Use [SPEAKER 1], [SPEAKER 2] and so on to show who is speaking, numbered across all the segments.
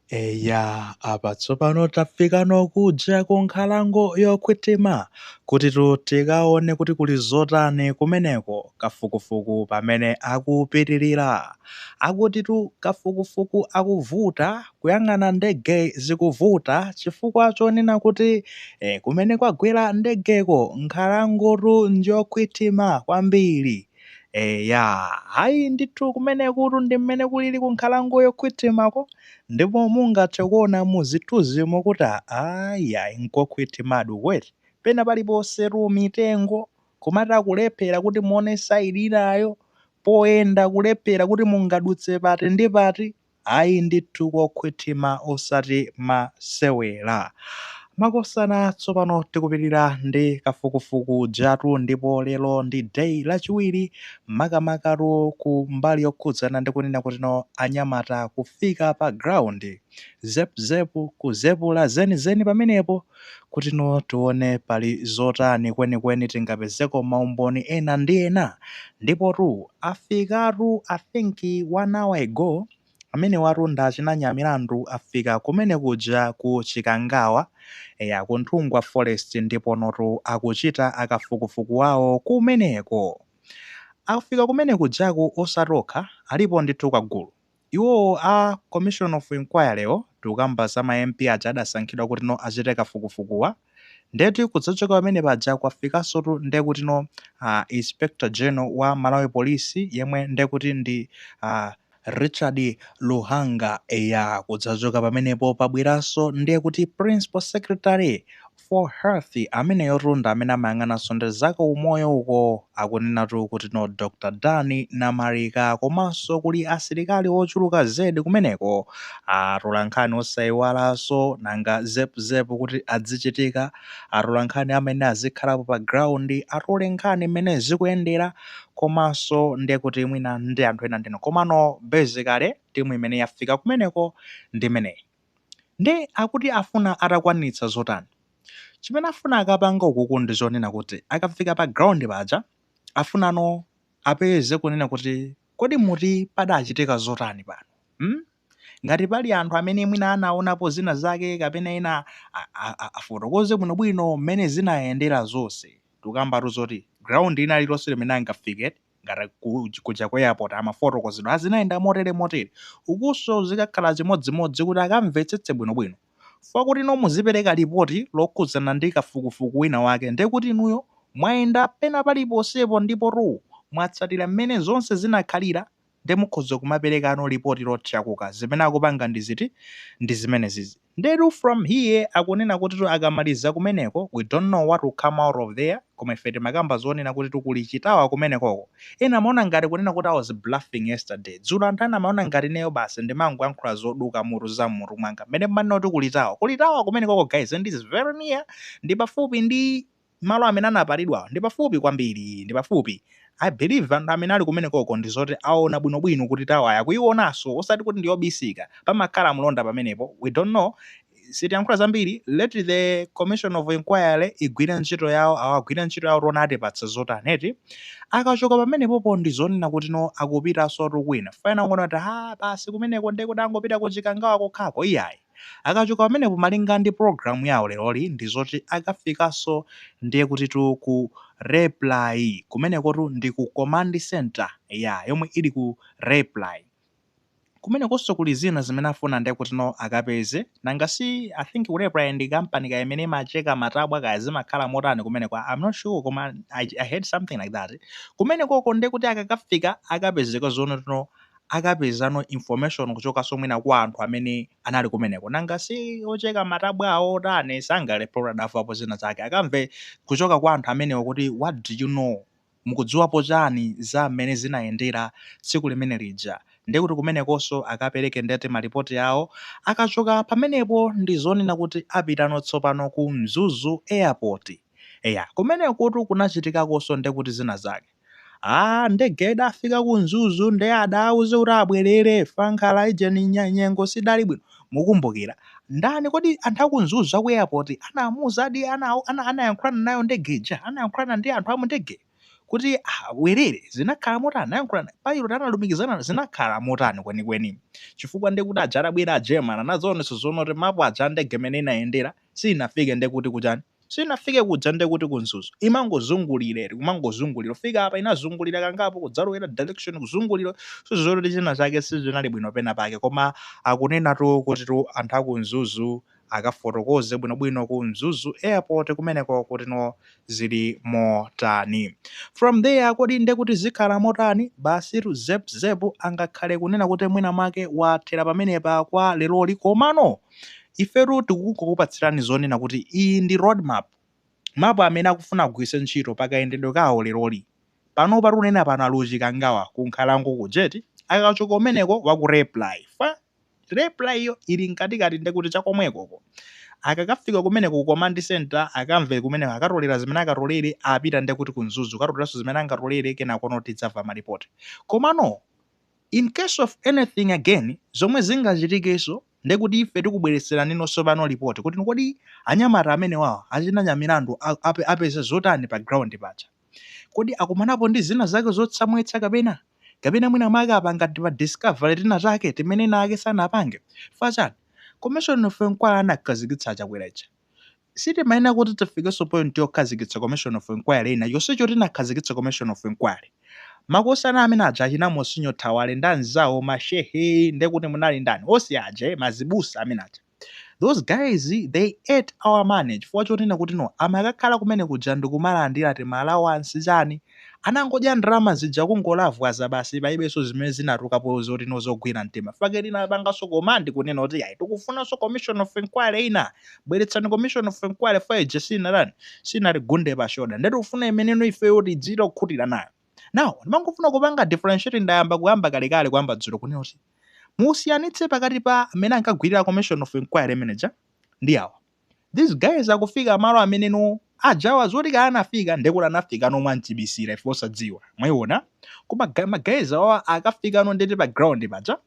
[SPEAKER 1] Eya, apa tsopano tafikano kuja ku nkhalango yokhwitima kutitu tikaone kuti kuli zotani kumeneko kafukufuku pamene akupitirira. Akutitu kafukufuku akuvuta, kuyang'ana ndege zikuvuta chifukwa chonena kuti kumene kwagwera ndegeko nkhalangotu njokhwitima kwambiri. Eya, ayi ndithu kumenekutu ndi mmene kulili ku nkhalango yokhwitimako ndipo mungathe kuona mu zithunzimo kuti ayi nkokhwitimadi kweti. Pena paliponsetu mitengo kumati akulephera kuti muone side inayo poyenda kulephera kuti mungadutse pati ndi pati. Ayi ndithu kokhwitima osati masewera. Makosana, tsopano tikupitirira ndi kafukufuku ujatu ndipo lero ndi day lachiwiri, makamakatu ku mbali yokhudzana ndi kunena kuti no anyamata kufika pa ground zepuzepu kuzepula zenizeni pamenepo kuti no tione pali zotani kwenikweni, tingapezeko maumboni ena ndi ena. Ndipotu afikatu, I think one hour ago, amene watu achina Nyamilandu afika kumene kuja ku Chikangawa, eya, ku Nthungwa Forest, ndipo notu akuchita akafukufuku wawo kumeneko. Afika kumene kujaku osatokha, alipo ndithu kagulu. Iwowo a Commission of Inquiry wo, tikukamba za ma MP aja adasankhidwa kuti no achite kafukufukuwa. Ndeti kudzachoka pamene paja kwafikansotu ndekuti no Inspector General wa Malawi Police yemwe ndekuti ndi Richard Luhanga. Eya, kudzachoka pamenepo pabweranso ndiye kuti Principal Secretary for Health, ameneyotu ndi amene amayang'ananso ndi zaka umoyo uko, akunenatu kuti no Dr Dan Namarika. Komanso kuli asilikali ochuluka zedi kumeneko, atolankhani osayiwalanso. Nanga zepuzepu kuti adzichitika, atolankhani amene azikhalapo pa ground atole nkhani mmene zikuyendera, komanso ndiye kuti mwina ndi anthu ena ndino. Komano basically timu imene yafika kumeneko ndi imeneyi. Ndi akuti afuna atakwanitsa zotani? Chimene afuna akapanga ukuku ndi zonena kuti akafika pa ground paja afunano apeze kunena kuti kodi muti padachitika zotani pano, Ngati pali anthu amene mwina anaonapo zina zake kapena ena afotokoze bwinobwino mmene zinayendera zonse. Tikukambatu zoti ground ina lililonse limene angafike, ngati kuja ku airport amafotokozedwa azinayenda motere motere, ukunso zikakhala chimodzimodzi kuti akamvetsetse bwinobwino. Fakuti no muzipereka ripoti lokhudzana ndi kafukufuku wina wake, ndiye kuti inuyo mwayenda pena paliponsepo ndipo tu mwatsatira mmene zonse zinakhalira, ndi mukhoza kumaperekano ripoti lotchakuka. Zimene akupanga ndi ziti? Ndi zimene zizi. Ndetu from here akunena kuti tu akamaliza kumeneko, we don't know what will come out of there, koma ife timakamba zonena kuti tukuli chi tower kumenekoko. Ena amaona ngati kunena kuti I was bluffing yesterday, dzulo. Anthu ena amaona ngati ineyo basi ndimangoyankhula zoduka mutu za mutu mwanga mmene mmanena kuti kuli tower, kuli tower kumenekoko, guys, and is very near, ndi pafupi ndi malo amene anapalidwawo, ndi pafupi kwambiri, ndi pafupi. I believe anthu amene ali kumenekoko ndi zoti aona bwinobwino kuti tower yakuionanso, osati kuti ndiyobisika, pamakhala mlonda pamenepo. We don't know, sitiyankhula zambiri. Let the commission of inquiry igwire ntchito yawo, awagwire ntchito yawo, tiona atipatsa zotani eti. Akachoka pamenepopo ndi zonena kuti no akupitanso kwina fana ngono kuti ha basi kumeneko ndi kuti angopita ku Chikangawa kokhako. Iyayi, akachoka pamenepo, malinga ndi program yawo leroli, ndi zoti akafikanso ndiye kuti tu ku Raiply. Kumenekotu ndi ku command center ya yomwe ili ku Raiply. Kumenekonso kuli zina zimene afuna ndiye kuti no akapeze. Nanga si I think ku Raiply ndi kampani ka imene imacheka matabwa, kaya zimakhala motani kumeneko, I'm not sure, koma I heard something like that. Kumenekoko ndiye kuti akakafika akapezeka zono tino akapezano information kuchokanso mwina kwa anthu amene anali kumeneko. Nanga si ocheka matabwa awo otani sangalephera adafapo zina zake, akamve kuchoka kwa anthu amenewo kuti what do you know, mukudziwapo chani za mmene zinayendera tsiku limene lija? Ndiye kuti kumenekonso akapereke ndete malipoti awo. Akachoka pamenepo ndi zonena kuti apitano tsopano ku Mzuzu Airport. Eya, kumenekotu kunachitikakonso ndiye kuti zina zake. Ah, ndege idafika ku Mzuzu nde adauze kuti abwerere fankhala ijeni nyengo sidali bwino. Mukumbukira ndani? Kodi anthu aku Mzuzu, aku airport, anamuuza adi anayankhulana nayo ndege ija, anayankhulana ndi anthu amu ndege? Kuti abwerere zinakhala motani, anayankhulana, pilot analumikizana, zinakhala motani kwenikweni? Chifukwa ndekuti aja atabwera a German anadzaonetsa zoona kuti mapu aja a ndege imene inayendera sinafike, ndekuti kuchani, sinafike kuja, ndekuti ku Mzuzu, imangozungulira, kumangozungulira kufika apa, inazungulira kangapo, kudzalowera direction kuzungulira. So zoti china chake sizinali bwino pena pake. Koma akunenatu kuti tu anthu aku Mzuzu akafotokoze bwinobwino ku Mzuzu Airport kumeneko kuti no, zili motani from there? Kodi ndekuti zikhala motani? Basi tu, zep angakhale kunena kuti mwina mwake wathera pamenepa kwa leroli. Komano ifetu tikukupatsirani zonena kuti iyi ndi roadmap, mapu amene akufuna kugwiritsa ntchito pakayendedwe kawo leroli. Pano patunena pano ali Chikangawa ku nkhalango kujeti. Akachoka kumeneko waku Raiply, fa Raiply iyo ili mkatikati, ndekuti chakomwekoko. Akakafika kumeneko ku command center, akamve kumeneko, akatolera zimene akatolere, apita ndekuti ku Mzuzu, katoleranso zimene angatolere. Kenakono tidzamva malipoti. Komano in case of anything again zomwe zingachitikenso, ndekuti ife tikubweretserani nonso pano ripoti kuti kodi anyamata amene wawa achina Nyamilandu apeza zotani pa ground paja? Kodi akumanapo ndi zina zake zotsamwetsa, kapena mwina mwake apanga pa discovery tina take timene nake sanapange? Fachani commission of inquiry anakhazikitsa Chakwera ija, sitimayenera kuti tifikenso point yokhazikitsa commission of inquiry ina. Yonsecho tinakhazikitsa commission of inquiry, makosana amene aja achina Monsinyo Thawale ndi anzawo, mashehe, ndekuti munali ndani onse aja, mazibusa amene aja, those guys, they ate our money, chifukwa chonena kuti no, amakakhala kumene kuja ndikumalandira tima allowance chani, anangodya ndalama zija, kungolavwaza basi. Palibenso zimene zinatukapo zoti no, zogwira mtima. Fake linapanganso command kunena kuti yayi, tikufunanso commission of inquiry ina, bweretsani commission of inquiry, fa ija sinalani, sinatigunde pa shoulder, ndeti kufuna imeneno ifeyo tidzita kukhutira nayo. Now ndimangofuna kupanga differentiate. Ndayamba kuyamba kalekale, kuyamba dzulo, kunena kuti musiyanitse pakati pa amene ankagwirira commission of inquiry manager ndi awa. These guys akufika malo amene no, ajawa zoti ka anafika, ndekuti anafika nomwe anchibisira, ife osadziwa, mwayiona. Koma ma guys awa akafika no, ndeti pa ground paja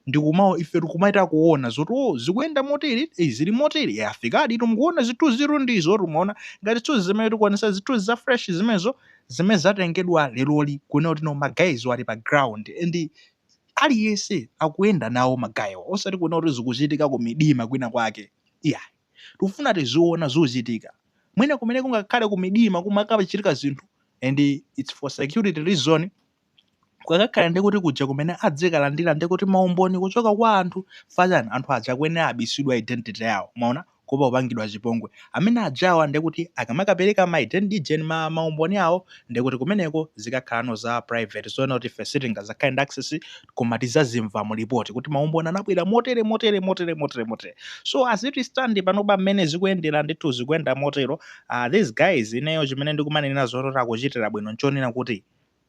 [SPEAKER 1] ndikumawo ife tikumaita kuona zoti oh, zikuyenda motere, zili motere. Afikadi tumukuona zithunziru, ndizo tumuona ngati zithunzi zimene tikuonesa, zithunzi za fresh zimenezo zimene zatengedwa leroli, kunena kuti no, ma guys ali pa ground and aliyense akuyenda nawo ma guy wa, osati kuona kuti zikuchitika ku midima kwina kwake. Iya, tikufuna tiziona zochitika mwina kumene kungakhale ku midima kumakachitika zinthu, and it's for security reason. Kukakhala ndi kuti kuja kumene adzikalandira ndi kuti maumboni kuchoka kwa anthu, fachani anthu aja akuyenera abisidwa identity yawo, maona, kupa kupangidwa chipongwe. Amene ajawa ndekuti akamakapereka ma identity, maumboni awo, ndekuti kumeneko zikakhalano za private, zoona kuti ife sitingazakhale ndi access, koma tizazimva mu report kuti maumboni anabwera motere, motere, motere, motere, motere. So as it stand panopa, mmene zikuyendera ndithu, zikuyenda motero. These guys, ineyo chimene ndikumanenera zoti akuchitira bwino nchonena kuti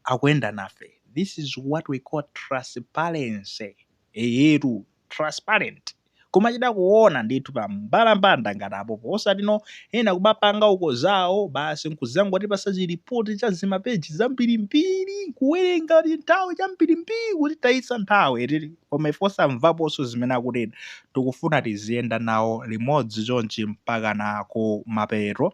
[SPEAKER 1] akuyenda nafe. This is what we call transparency. Eyetu, transparent, kumachita kuona ndithu pa mbalambanda ngati apopo, osati no, ena kumapanga uko zawo basi, nkuzangoti pasa chiripoti cha zimapeji zambirimbiri, kuwerenga kuti nthawi chambirimbiri, kuti tayitsa nthawi tili, koma ife osamvaponso zimene akunena. Tikufuna tiziyenda nawo limodzi chonchi mpaka na ku mapeto.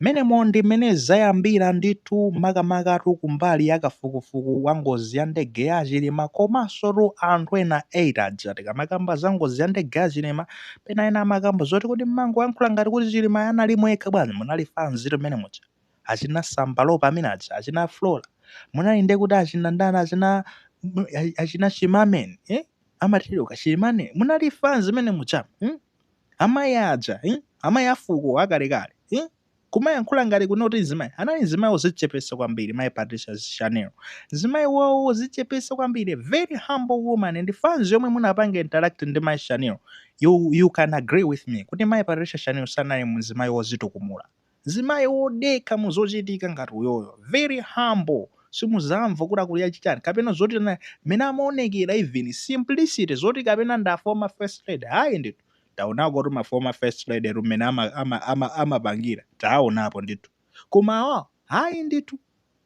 [SPEAKER 1] Menemo ndi mmene zayambira ndithu, makamakatu kumbali ya kafukufuku wa ngozi ya ndege ya Chilima, komanso tu anthu ena 8 aja. Tikamakamba za ngozi ya ndege ya Chilima, pena ena amakamba zoti kuti mmangoyankhula ngati kuti Chilima analimo yekha bwanji. Munali fanziro mmene muja, achina Sambalopa amene aja, achina Flora, munali nde kuti achina ndani, achina Chimameni, eh? Amatero Chimane, munali fans mmene muja, Amayi aja, eh? Amayi afuko akalekale, eh? Kumayankhula ngati kunoti mzimayi anali mzimayi wozichepesa kwambiri. Mayi Patricia Chanel, mzimayi wawo wozichepesa kwambiri, very humble woman. And fans yomwe munapanga interact ndi mayi Chanel, you can agree with me kuti mayi Patricia Chanel sanali mzimayi wozitukumula, mzimayi wodekha muzochitika ngati uyoyo, very humble. Simuzamva kuti akulira chichani kapena zoti mene amaonekera, even simplicity, zoti kapena nda former first lady. Hayi ndithu, taonako kuti ma former first lady rumene amapangira, ama taonapo ndithu. Koma awa, hayi ndithu,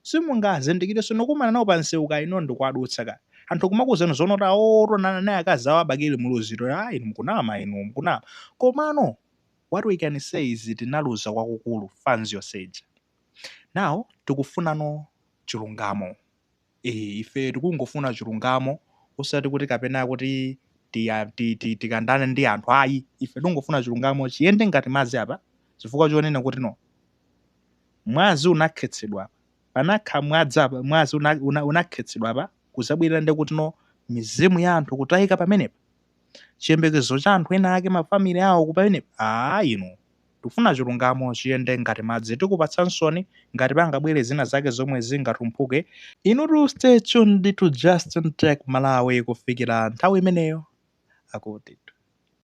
[SPEAKER 1] simungazindikire. Sinokumana nawo pa msewu ka ino ndikuadutsa ka anthu kumakuzani zonoti aotonana naye akazi awo a Bakili Muluzito. Hayi, inu mukunama, inu mukunama. Komano what we can say is tinaluza kwakukulu fans yoseja. Now tikufunano Chilungamo. Ife tikungofuna chilungamo, osati kuti kapena kuti tikandane ndi anthu ayi. Ife tikungofuna chilungamo chiyende ngati madzi apa, chifukwa chonena kuti no, mwazi unakhetsedwa, panakha mwadzi apa, mwazi unakhetsedwa apa, kuzabwera ndi kuti no, mizimu ya anthu kutayika pamenepa, chiyembekezo cha anthu ena ake, ma family awo kupamenepa. Aa inu, tikufuna chilungamo chiyende ngati madzi. Tikupatsansoni ngati pangabwere zina zake zomwe zingatumphuke. Inutu stay tuned to Justin Tech Malawi kufikira nthawi imeneyo. Akuti